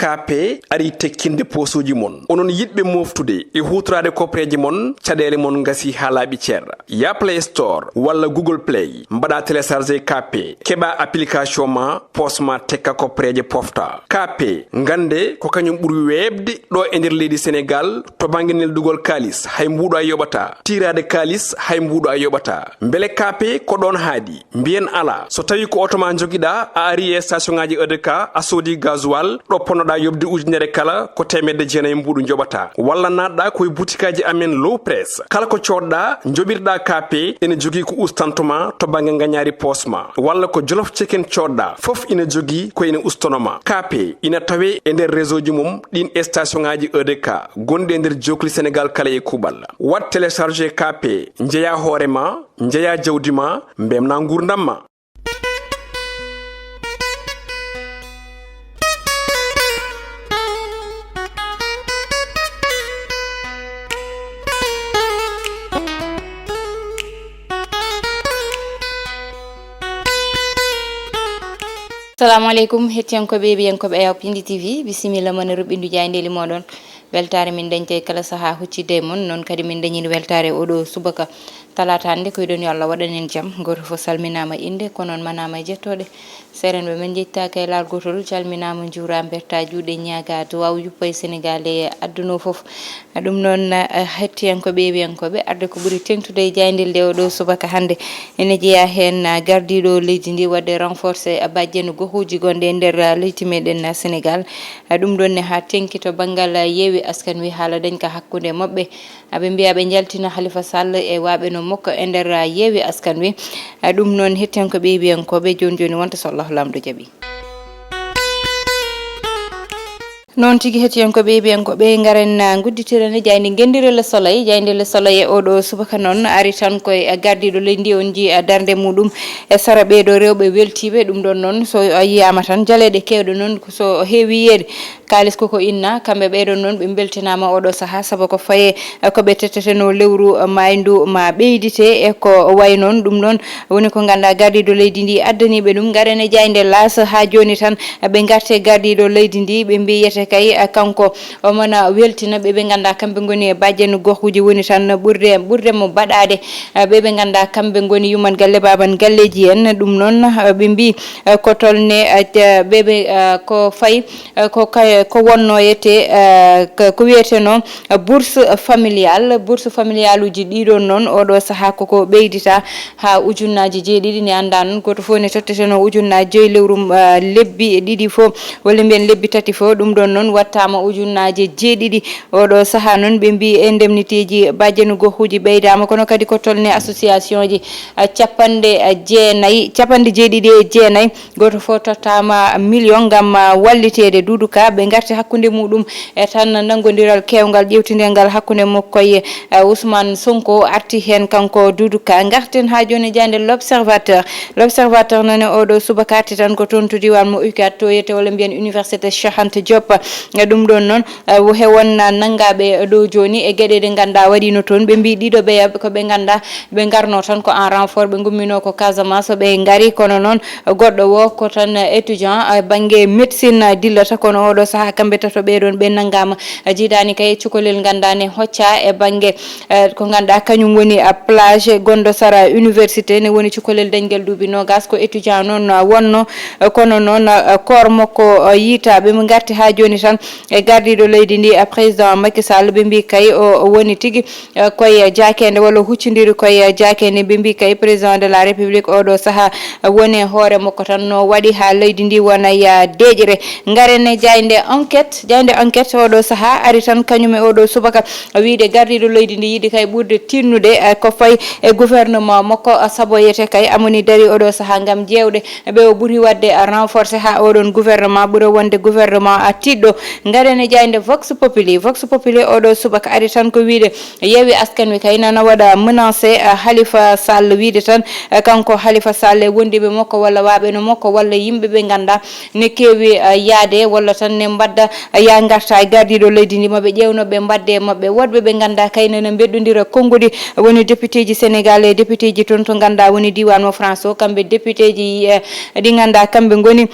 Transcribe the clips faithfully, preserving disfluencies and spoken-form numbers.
K P ari tekkinde poosuuji mon. Onon yiɗɓe mooftude e huutoraade koppereeje mon, caɗeele mon ngasii haa laaɓi cer. Yah Play Store walla Google Play, mbaɗaa télécharger K P, keɓaa application ma, poos ma tekka koppereeje pofta. K P, ngannde ko kañum ɓuri weeɓde ɗo e nder leydi Senegaal to bannge neldugol kaalis, hay mbuuɗo a yoɓataa. Tiiraade kaalis, hay mbuuɗo a yoɓataa. Mbele K P ko ɗoon haaɗi? Mbiyen alaa. So tawii ko oto ma njogiɗaa, a arii e station ŋaaji E D K, a soodii gasoil, ɗo ponnoɗaa yoɓde ujunere kala, ko teemedde jeenayi mbuuɗu njoɓataa. Walla naatɗaa ko e butikaaji amen Low Press. Kala ko coodɗaa, njoɓirɗaa K P, ene jogii ko ustanto ma to bannge ngañaari poos ma. Walla ko Jolof Chicken coodɗaa, fof ina jogii ko ene ustono ma. K P ina tawee e nder réseau ji mum ɗiin e station ŋaaji E D K gonɗi e nder jookli Senegaal kala e kuuɓal. Waɗ télécharger K P, njeyaa hoore ma, njeyaa jawdi ma, mbeltinaa nguurndam ma. Assalamu aleykum, hettiyankooɓe, yeeɓiyankooɓe Airpindi T V, bisimilla mon e ruɓɓindu jaayndeeli mooɗon. Weltaare min dañta e kala sahaa huccitde e mon, noon kadi min dañii weltaare oɗo subaka talaata hannde. Ko yiɗon yo Allah waɗan en jam. Gooto fof salminaama innde, ko noon manaama e jettooɗe. Seerenɓe men njettaaka e laal gootol, calminaama, njuuraama, mbertaa juuɗe, ñaagaa duwaaw yuppa e Senegaal e aduna o fof. Ɗum noon, eh, hettiyankooɓe, yeeɓiyankooɓe, arde ko ɓuri teeŋtude e jaayndeeli oɗo subaka hannde ene jeyaa heen, eh, gardiiɗo leydi ndi waɗde renforcer, eh, bajjenu gohuuji gonɗi e nder, eh, leydi meɗen, eh, Senegaal. Eh, ɗum ɗoon ne haa teeŋti to banngal, eh, yeewi askan wi haala dañ ka hakkunde maɓɓe. Aɓe mbiya ɓe njaltina Halifa Sall e waaɓe no makko e nder, eh, yeewi askan wi. Eh, ɗum noon hettiyankooɓe, yeeɓiyankooɓe, jooni jooni wonta so Allahu Laamɗo jaɓi. Noon tigi, hettiyankooɓe, yeeɓiyankooɓe, ngaren, ah, ngudditiren e jaaynde ngenndire Le Soleil. Jaaynde Le Soleil e oɗo subaka noon ari tan koye, ah, gardiiɗo leydi ndi, on njii, ah, darnde muɗum e sara ɓeeɗo rewɓe weltiiɓe. Ɗum ɗoon noon, so a yiyaama tan, jaleeɗe keewɗe noon, ko so heewi yiyeede. Kaalis koko inna, kamɓe ɓeeɗo noon, ɓe mbeltinaama oɗo sahaa, sabu ko faye, eh, ko ɓe tetteteno lewru, eh, maayndu ma ɓeydite e ko wayi noon. Ɗum ɗoon woni ko ngannduɗaa gardiiɗo leydi ndi addaniiɓe ɗum. Ngaren e jaaynde Laas haa jooni tan, ɓe ngarte gardiiɗo leydi ndi, ɓe mbiyete kay, eh, kanko omona weltina ɓe ɓe ngannduɗaa kamɓe ngoni e bajjenu gohuuji woni tan ɓurde, ɓurde mo baɗaade, eh, ɓe ɓe ngannduɗaa kamɓe ngoni yumman galle, baaban galleeji en. Ɗum noon, eh, ɓe mbii, eh, ko tolne, eh, ɓe ɓe, eh, ko fayi, eh, ko kay, ko wonno yete, eh, ko, ko wiyeteno, eh, bourse familiale. Bourse familiale uji ɗiɗon noon, oɗo sahaa koko ɓeydita haa ujunnaaji jeeɗiɗi. Ne anndaa noon, gooto fof ne totteteno ujunnaaji joyi lewru, eh, lebbi ɗiɗi fof, walla mbiyen lebbi tati fof. Ɗum ɗoon noon wattaama ujunnaaji jeeɗiɗi. Oɗo sahaa noon, ɓe mbii indemniteeji bajjenu gohuuji ɓeydaama, kono kadi ko tolne associationji, eh, capanɗe, eh, jeenayi, capanɗe jeeɗiɗi e jeenayi. Gooto fof tottaama million ngam, ah, walliteede Duudu Ka. Ɓe ngarti hakkunde muɗum e tan nanngondiral keewngal ƴeewtindirngal hakkunde makko e, ah, Ousmane Sonko, arti heen kanko Duudu Ka. Ngarten haa jooni e jaaynde L'Observateur. L'Observateur noon e oɗo subaka arti tan ko toon to diiwaan mo UCAD to wiyetee walla mbiyen Université Cheikh Anta Diop. E ɗum ɗoon noon, eh, wo-, he won, ah, nanngaaɓe ɗo jooni e geɗe ɗe ngannduɗaa waɗiino toon. Ɓe mbii ɗiɗo ɓeya ko ɓe ngannduɗaa ɓe ngarno tan ko en renfort, ɓe ngumminoo ko Casamance, ɓe ngari, kono noon goɗɗo wo ko tan étudiant, eh, bannge médecine, eh, dillata, kono oɗo sahaa kamɓe tato ɓee ɗoon ɓe nanngaama. Eh, jiidaani kay cukalel ngannduɗaa ne hocca e bannge, eh, ko ngannduɗaa kañum woni, eh, plage gonɗo sara université, ne woni cukalel dañgel duuɓi noogas, ko étudiant noon, eh, wonno, eh, kono noon, eh, koor makko, eh, yiita. Ɓe ngarti haa jooni tan e gardiiɗo leydi ndi, eh, président Macky Sall, ɓe mbii kay o, o woni tigi eh, koye jaakeende walla huccondiri koye jaakeende. Ɓe mbii kay président de la République oɗo sahaa, eh, woni hoore makko tan no waɗi haa leydi ndi wona ya deeƴre. Ngaren e jaaynde Enquête. Jaaynde Enquête oɗo sahaa ari tan kañum e oɗo subaka wiyde gardiiɗo leydi ndi yiɗi kay ɓurde tinnude, eh, ko fayi e gouvernement makko, eh, sabu yete kay amoni dari oɗo sahaa ngam jeewde ɓe o ɓuri waɗde renforcé haa oɗon gouvernement ɓura wonde gouvernement a tiɗɗo. Ngaren e jaaynde Vox Populi. Vox Populi oɗo subaka ari tan ko wiyde Yewwi Askan Wi kay nana waɗa menacé, eh, Halifa Sall, wiyde tan, eh, kanko Halifa Sall e wondiɓe makko walla waaɓe no makko walla yimɓe ɓe ngannduɗaa ne keewi, eh, yaade walla tan ne mbadda, eh, ya ngarta e gardiiɗo leydi ndi, maɓe ƴeewno ɓe mbadde e maɓɓe. Woɗɓe ɓe ngannduɗaa kay nana mbeɗɗondira konnguɗi, woni député ji Sénégal e député ji toon to ngannduɗaa woni diiwaan mo France o, kamɓe député ji, eh, ɗi ngannduɗaa kamɓe ngoni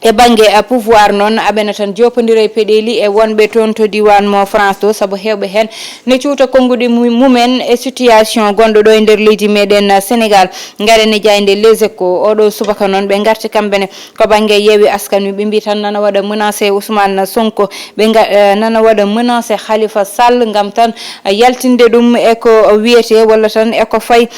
E bannge, eh, pouvoir noon, aɓena tan joopondiray peɗeeli e wonɓe toon to diiwaan mo France to, sabu heewɓe heen ne cuuta konnguɗi mu-, mumen e situation gonɗo ɗo e nder leydi meɗen, eh, Sénégal. Ngaren e jaaynde Les Échos, oɗo subaka noon ɓe ngarti kamɓe ne ko bannge Yewwi Askan Wi, ɓe mbii tan nana waɗa menacé Ousmane Sonko, ɓe nga-, eh, nana waɗa menacé Khalifa Sall ngam tan, eh, yaltinde ɗum e ko wiyetee walla tan e ko fayi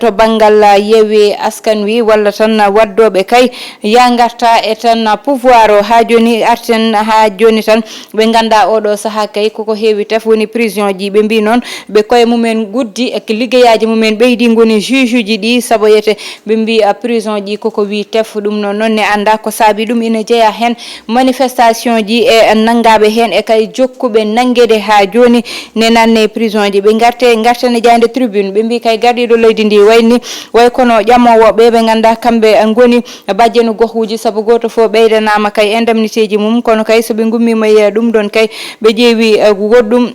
to banngal Yewwi Askan Wi walla tan waddooɓe kay yaa ngarta e tan pouvoir o. Haa jooni arten, haa jooni tan ɓe nganndaa oɗo sahaa kay koko heewi tef woni prison ji. Ɓe mbii noon ɓe koye mumen guddi e liggeyaaji mumen ɓeydi ngoni juge uji ɗi saboyete. Ɓe mbii, ah, prison ji koko wii tef. Ɗum noon noon ne anndaa ko saabi ɗum, ina jeyaa heen manifestation ji e nanngaaɓe heen e kay jokkuɓe nanngede haa jooni ne nanne prison ji. Ɓe ngarte, ngartene jaaynde tribune, ɓe mbii kay gardiiɗo leydi ndi wayni, way kono ƴamoowo ɓe, ɓe nganndaa kamɓe ngoni bajjenu gohuuji, sabu gooto fof ɓeydanaama kay indemnité ji mum, kono kay so ɓe ngummiima e ɗum ɗoon kay, ɓe ƴeewi, eh, goɗɗum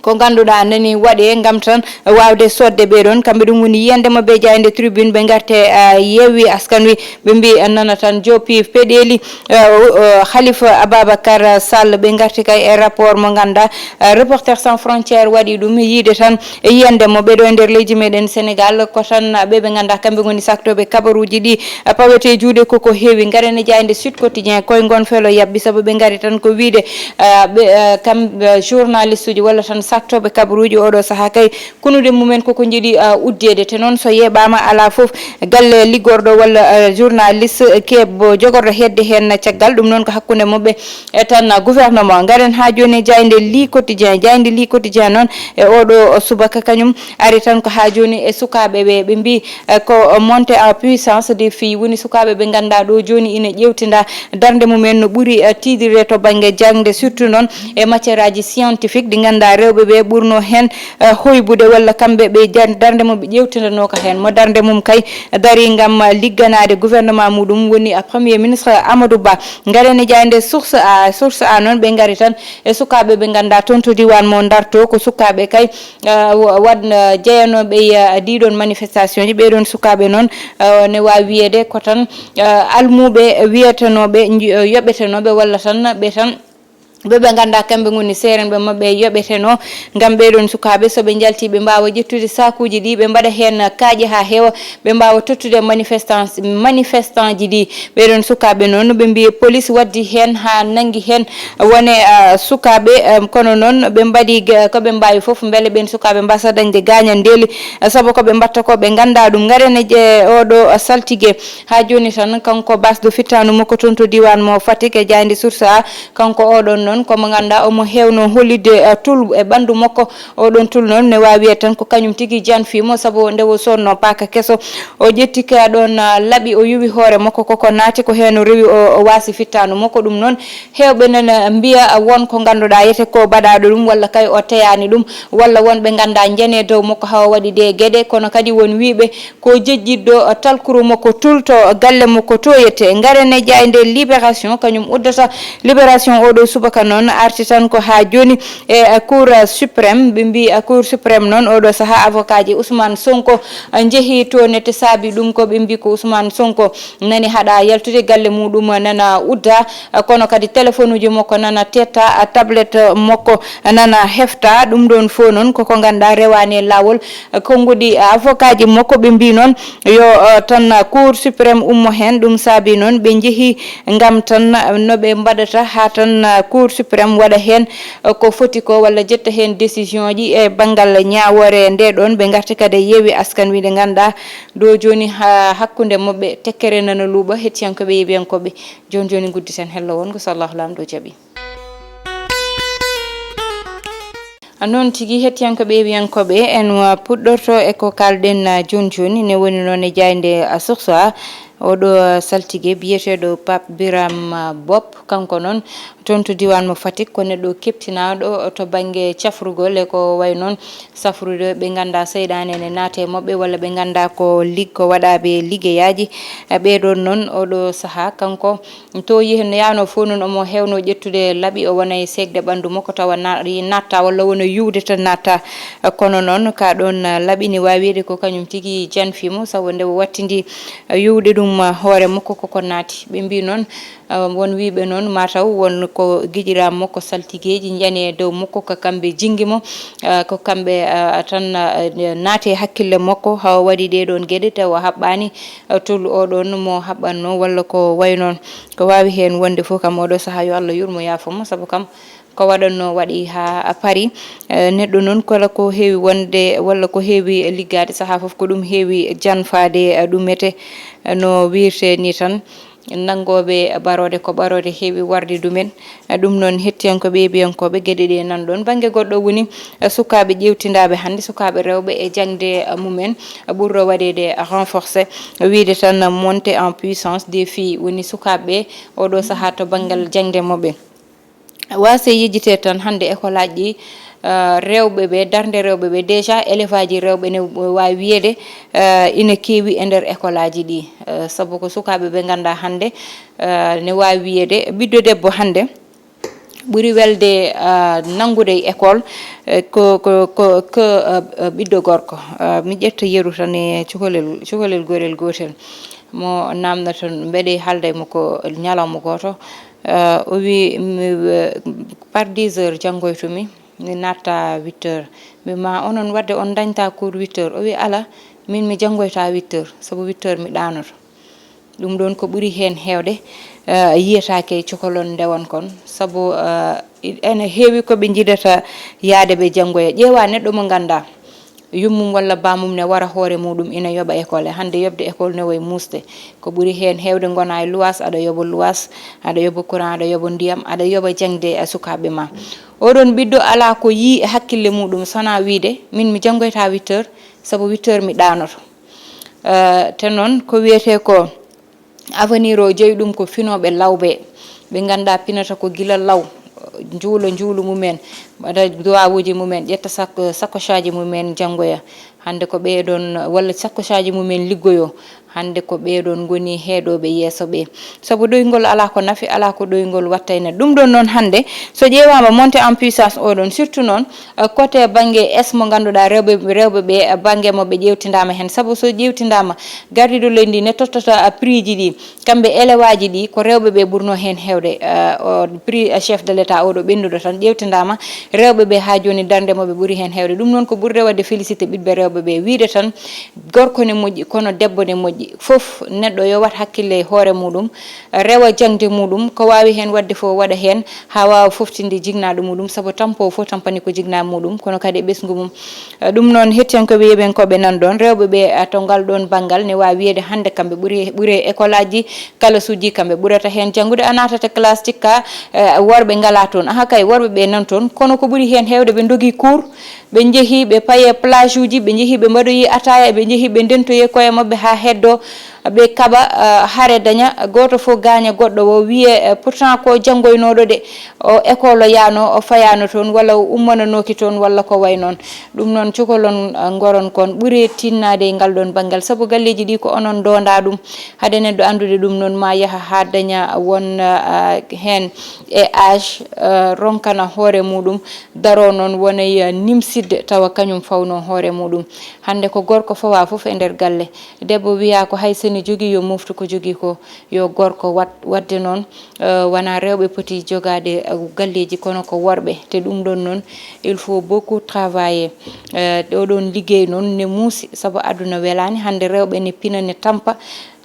ko ngannduɗaa nani waɗee ngam tan waawde soodde ɓee ɗoon. Kamɓe ɗum woni yiyande maɓɓe jaaynde tribune, ɓe ngarte, eh, Yewwi Askan Wi, ɓe mbii, eh, nana tan joppi peɗeeli, eh, o, o, Khalifa Ababacar Sall. Ɓe ngarti kay e rapport mo nganndaa, eh, Reporters Sans Frontières waɗi ɗum, yiyde tan e yiyande mo ɓee ɗo e nder leydi meɗen Sénégal, ko tan ɓe ɓe nganndaa kamɓe ngoni saktooɓe kabaruuji ɗi, eh, pawetee juuɗe koko heewi. Ngaren e jaaynde Sud Quotidien, koye ngoon felo yaɓɓi, sabu ɓe ngari tan ko wiyde, eh, ɓe, eh, kam, eh, journaliste uji walla tan saktooɓe kabaruuji oɗo sahaa kay kunuɗe mumen koko njiɗi, ah, uddeede. Te noon so yeeɓaama alaa fof galle liggorɗo walla, ah, journaliste keɓo jogorɗo hedde heen caggal. Ɗum noon ko hakkunde maɓɓe e tan, ah, gouvernement. Ngaren haa jooni e jaaynde Le Quotidien. Jaaynde Le Quotidien noon e oɗo subaka kañum ari tan ko haa jooni e sukaaɓe ɓe. Ɓe mbii, eh, ko montée en puissance des filles woni sukaaɓe ɓe nganndaa ɗo jooni ina ƴeewtinda darnde mumen no ɓuri, eh, tiiɗirde to bannge jaŋde, surtout noon e matière aji scientifique ɗi nganndaa rewɓe ɓe ɓurno heen eh, hoybude walla kamɓe ɓe jar-, darnde mum ɓe ƴeewtindanooka heen. Mo darnde mum kay darii ngam, eh, ligganaade gouvernement muɗum woni, eh, Premier ministre Amadou Ba. Ngaren e jaaynde Source A, Source A noon ɓe ngari tan e sukaaɓe ɓe nganndaa toon to diiwaan mo Ndar to, ko sukaaɓe kay, eh, wa-, waɗ-, eh, jeyanooɓe e, eh, ɗii ɗoon manifestation ji. Ɓee ɗoon sukaaɓe noon, eh, ne waawi wiyeede ko tan, eh, almuuɓe wiyetenooɓe, nji-, eh, yoɓetenooɓe walla tan ɓe tan ɓe ɓe nganndaa kamɓe ngoni seerenɓe maɓɓe yoɓetenoo, ngam ɓee ɗoon sukaaɓe so ɓe njaltii ɓe mbaawa ƴettude sakuuji ɗi, ɓe mbaɗa heen kaaƴe haa heewa, ɓe mbaawa tottude manifestant, manifestant ji ɗi. Ɓee ɗoon sukaaɓe noon ɓe mbii police waddi heen haa nanngi heen wone, ah, sukaaɓe, ah, kono noon ɓe mbaɗi ga-, ko ɓe mbaawi fof mbele ɓeen sukaaɓe mbasa dañde gaañanndeeli, ah, sabu ko ɓe mbaɗta ko ɓe nganndaa ɗum. Ngaren e je-, oɗo saltige. Haa jooni tan, kanko basɗo fittaandu makko toon to diiwaan mo Fatick e jaaynde Source A, kanko oɗon noon, ko mo ngannduɗaa omo heewno hollitde, eh, tul e ɓanndu makko. Oɗon tul noon, ne waawi wiyeede tan ko kañum tigi janfii mo, sabu nde o soodnoo paaka keso, o ƴetti ka ɗoon, ah, laɓi, o yuwi hoore makko, koko naati, ko heen o rewi, o, o waasi fittaandu makko. Ɗum noon, heewɓe nana mbiya won ko ngannduɗaa yete ko baɗaaɗo ɗum, walla kay o teyaani ɗum, walla won ɓe nganndaa njane dow makko haa o waɗi ɗee geɗe, kono kadi won wiyɓe ko jejjitɗo talkuru makko tul to galle makko toyete. Ngaren e jaaynde Libération, kañum uddata Libération oɗo subaka noon, arti tan ko haa jooni e Cour suprême. Ɓe mbii Cour suprême noon, oɗo sahaa avocat ji Ousmane Sonko njehii toon, te saabi ɗum ko ɓe mbii ko Ousmane Sonko nani haɗa yaltude galle muɗum nana udda, kono kadi téléphone uji makko nana tetta, tablette makko nana hefta. Ɗum ɗoon fof noon koko ngannduɗaa rewaani e laawol. Konnguɗi avocat ji makko ɓe mbii noon yo, eh, tan Cour suprême ummo heen. Ɗum saabi noon ɓe njehi ngam tan no ɓe mbaɗata haa tan Cour suprême waɗa heen, eh, ko foti ko walla ƴetta heen décision ji e banngal ñaawoore nde ɗoon. Ɓe ngarti kadi e Yewwi Askan Wi nde ngannduɗaa ɗo jooni haa hakkunde maɓɓe tekkere nana luuɓa. Hettiyankooɓe, yeeɓiyankooɓe, jooni jooni ngudditen hello wongo so Allahu Laamɗo jaɓi. Noon tigi, hettiyankooɓe, yeeɓiyankooɓe, en wa-, puɗɗorto e ko kaalɗen, ah, jooni jooni, ne woni noon e jaaynde, ah, Source A. Oɗo, ah, saltige biyeteeɗo Pape Biram, ah, Bob, kanko noon toon to diiwaan mo Fatick, ko neɗɗo keɓtinaaɗo to bannge cafrugol e ko wayi noon safrude ɓe ngannduɗaa seyɗaane ne naata e maɓɓe walla ɓe ngannduɗaa ko lig-, ko waɗaaɓe liggeyaaji. Eh, ɓee ɗoon noon, oɗo sahaa, kanko to yehen yaano fof noon, omo heewno ƴettude laɓi, o wona e seekde ɓanndu makko, tawa na-, natta walla wona yuwde to natta. Kono noon, ka ɗoon laɓi ne waawi wiyeede ko kañum tigi janfii mo, sabu nde o wattindi yuwde ɗum hoore makko, koko naati. Ɓe mbii noon, Ah, won wiiɓe noon, mataw won ko giƴiraama mo, ko saltigeeji njani e dow makko, ko kamɓe jinngi mo, ah, ko kamɓe, ah, tan, ah, naati e hakkille makko, haa o waɗi ɗee ɗoon geɗe, tawa o haɓɓaani, ah, tollu oo ɗoon mo haɓɓatnoo, walla ko wayi noon. Ko waawi heen wonde fof kam, oo ɗoo sahaa, yo Allah yurmo, yaafo mo, sabu kam ko waɗatnoo waɗi haa parii. Eh, neɗɗo noon, kala ko heewi wonde walla ko heewi liggaade, sahaa fof ko ɗum heewi janfaade, eh, ɗumete, eh, no wiirtee nii tan. Nanngooɓe ɓaroode ko ɓaroode heewi warde ɗumen. Eh, ɗum noon, hettiyankooɓe, yeeɓiyankooɓe, geɗe ɗe nan ɗoon. Bannge goɗɗo woni, eh, sukaaɓe ƴeewtindaaɓe hannde, sukaaɓe rewɓe e jaŋde, eh, mumen, eh, ɓurɗo waɗeede renforcé, wiyde tan montée en puissance des filles, woni sukaaɓe oo ɗoo sahaa to banngal jaŋde maɓɓe. Waasde yejjitde tan hannde école aji ɗi, eh, rewɓe ɓe, darnde rewɓe ɓe, déjà élève aji rewɓe ne waawi wiyeede, eh, ina keewi e nder école aji ɗi. Eh, sabu ko sukaaɓe ɓe ngannduɗaa hannde, eh, ne waawi wiyeede ɓiɗɗo debbo hannde ɓuri welde, eh, nanngude e école, eh, ko, ko, ko, ko, eh, eh, ɓiɗɗo gorko. Eh, mi ƴetta yeru tan e cukalel, cukalel gorel gootel mo naamnata toon, mbeɗe haalda e makko ñalawma gooto. Eh, o wi mi, eh, par dix heures janngoytumi, mi natta huit heures. Mi ma onon wadde on dañta cours huit heures? O wi ala, min mi janngoyta huit heures, sabu huit heures mi ɗaanoto. Ɗum ɗoon ko ɓuri heen heewde, eh, yiyetaake e cukalon ndewan kon, sabu, eh, ene heewi ko ɓe njiɗata yahde ɓe janngoya. Ƴeewa neɗɗo mo ngannduɗaa yummum walla baamum ne wara hoore muɗum ina yoɓa école. Hannde yoɓde école ne wayi muusde. Ko ɓuri heen heewde ngona e luwaas, aɗa yoɓa luwaas, aɗa yoɓa courant, aɗa yoɓa ndiyam, aɗa yoɓa jaŋde e sukaaɓe ma. Oɗon ɓiɗɗo alaa ko yii e hakkille muɗum, sonaa wiide, min mi janngoyta huit heures, sabu huit heures mi ɗaanoto. Eh, te noon, ko wiyetee ko avenir o jeyi ɗum ko finooɓe lawbe, ɓe ngannduɗaa pinata ko gila law, njuula njuulu mumen, mbaɗa duwawuuji mumen, ƴetta sak-, sakkosaaji mumen, janngoya. Hannde ko ɓee ɗoon, walla sakkosaaji mumen liggoyo, hannde ko ɓee ɗoon ngoni heedooɓe yeeso ɓe. Sabu ɗoyngol alaa ko nafi, alaa ko ɗoyngol watta e neɗɗo. Ɗum ɗoon noon hannde, so ƴeewaama montée en puissance o ɗoon, surtout noon, eh, côté bannge es mo ngannduɗaa rewɓe, rewɓe ɓe, eh, bannge mo ɓe ƴeewtindaama heen. Sabu so ƴeewtindaama, gardiiɗo leydi ndi ne tottata, eh, prix ji ɗi, kamɓe élève aji ɗi, ko rewɓe ɓe ɓurnoo heen heewde, eh, o prix, eh, chef de l'État o ɗo ɓennuɗo tan ƴeewtindaama, rewɓe ɓe haa jooni darnde maɓɓe ɓuri heen heewde. Ɗum noon ko ɓurde waɗde félicité ɓiɓɓe rewɓe ɓe, wiyde tan gorko ne moƴƴi, kono debbo ne moƴƴi. Fof neɗɗo yo wat hakkille e hoore muɗum, rewa jaŋde muɗum, ko waawi heen waɗde fof waɗa heen, haa waawa foftinde jinnaaɗo muɗum, sabu tampoowo fof tampani ko jinnaa muɗum, kono kadi e ɓesngu mum. Eh, ɗum noon, hettiyankooɓe, yeeɓiyankooɓe nan ɗoon, rewɓe ɓe, eh, to ngal ɗoon banngal ne waawi wiyeede hannde kamɓe ɓuri, ɓuri e école aji, kalasuuji, kamɓe ɓurata heen janngude. A naatata classe, cikka, eh, worɓe ngalaa toon. Aha kay, worɓe ɓe nan toon, kono ko ɓuri heen heewde ɓe ndogii cours, ɓe njehii, ɓe payee plage uji, ɓe njehii, ɓe mbaɗoyii ataaya, ɓe njehii, ɓe ndentoyee koye maɓɓe haa heddoo, ɓe kaɓa, eh, hare daña, gooto fof gaaña goɗɗo o, wiyee, eh, pourtant ko janngoynooɗo de, o école o yaano, o fayaano toon, walla o ummananooki toon, walla ko wayi noon. Ɗum noon, cukalon, eh, ngoron kon, ɓuri tinnaade e ngal ɗoon banngal, sabu galleeji ɗi ko onon ndoondaa ɗum. Hade neɗɗo anndude ɗum noon, ma yaha haa daña won, eh, heen e âge, eh, ronkana hoore muɗum, daroo noon wona, eh, nimsitde, tawa kañum fawnoo hoore muɗum. Hannde ko gorko fawaa fof e nder galle. Debbo wiyaa ko hay so ene jogii yo moftu ko jogii ko, yo gorko wat-, waɗde noon, eh, wonaa rewɓe poti jogaade, eh, galleeji, kono ko worɓe. Te ɗum ɗoon noon, il faut beaucoup travailler. Eh, ɗo ɗoon liggey noon ne muusi, sabu aduna welaani. Hannde rewɓe ne pina, ne tampa,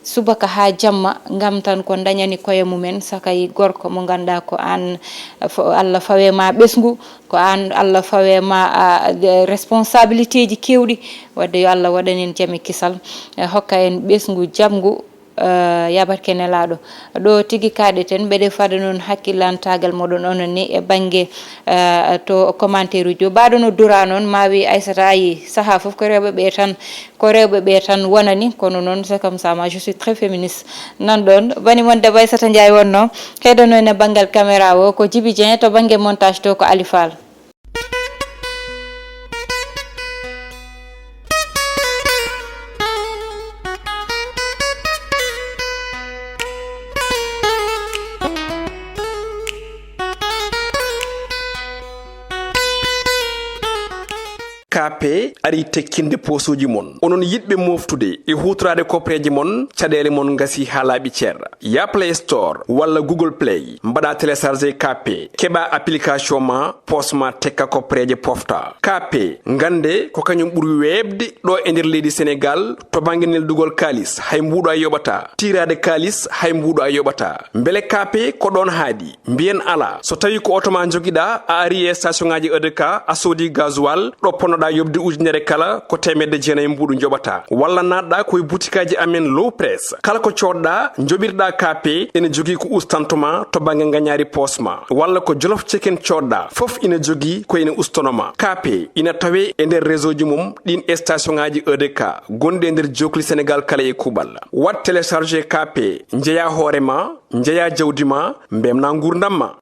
subaka haa jamma, ngam tan ko ndañani koye mumen, sakay gorko mo ngannduɗaa ko aan, eh, fo-, Allah fawee ma ɓesngu, ko aan Allah fawee ma, a, de, responsabilité ji keewɗi. Waɗde yo Allah waɗan en jam e kisal, eh, hokka en ɓesngu jamngu, eh, yabarke nelaaɗo. Ɗo tigi kaaɗeten, mbeɗe fada noon hakkillantaagal moɗon onon ni e bannge, eh, to commentaire uji. Baɗo no dura noon, ma wi Aissata, ayi, sahaa fof ko rewɓe ɓe tan, ko rewɓe ɓe tan wonani, kono noon, c'est comme ça, moi, je suis très féministe. Nan ɗoon, bani mon debbo Aissata Ndiaye wonno, heɗono en e banngal caméra o, ko Djiby Dieng, to bannge montage to ko Ali Fall. Kaape ari tekkinde poosuuji mon. Onon yiɗɓe mooftude e huutoraade kopreeje mon, caɗeele mon ngasi haa laaɓi cer. Ya Play Store walla Google Play, mbaɗa télécharger Kaape, keɓa application ma, poos ma tekka kopreeje pofta. Kaape, ngannde ko kañum ɓuri weeɓde ɗo e nder leydi Senegaal to bannge neldugol kaalis, hay mbuuɗo a yoɓata. Tiiraade kaalis, hay mbuuɗo a yoɓata. Mbele Kaape ko ɗoon haaɗi? Mbiyen alaa. So tawii ko oto ma njogiɗaa, a ari e station ŋaaji E D K, a soodi gasoil, ɗo ponnoɗaa yoɓde ujunere kala, ko teemedde jeenayi mbuuɗu njoɓataa. Walla naatɗaa ko e butikaaji amen Low Press. Kala ko coodɗaa, njoɓirɗaa Kaape, ene jogii ko ustanto ma to bannge ngañaari poos ma. Walla ko Jolof Chicken coodɗaa, fof ina jogii ko ene ustono ma. Kaape ina tawee e nder réseau ji mum ɗiin e station ŋaaji E D K gonɗi e nder jookli Senegaal kala e kuuɓal. Waɗ télécharger Kaape, njeyaa hoore ma, njeyaa jawdi ma, mbemnaa nguurndam ma.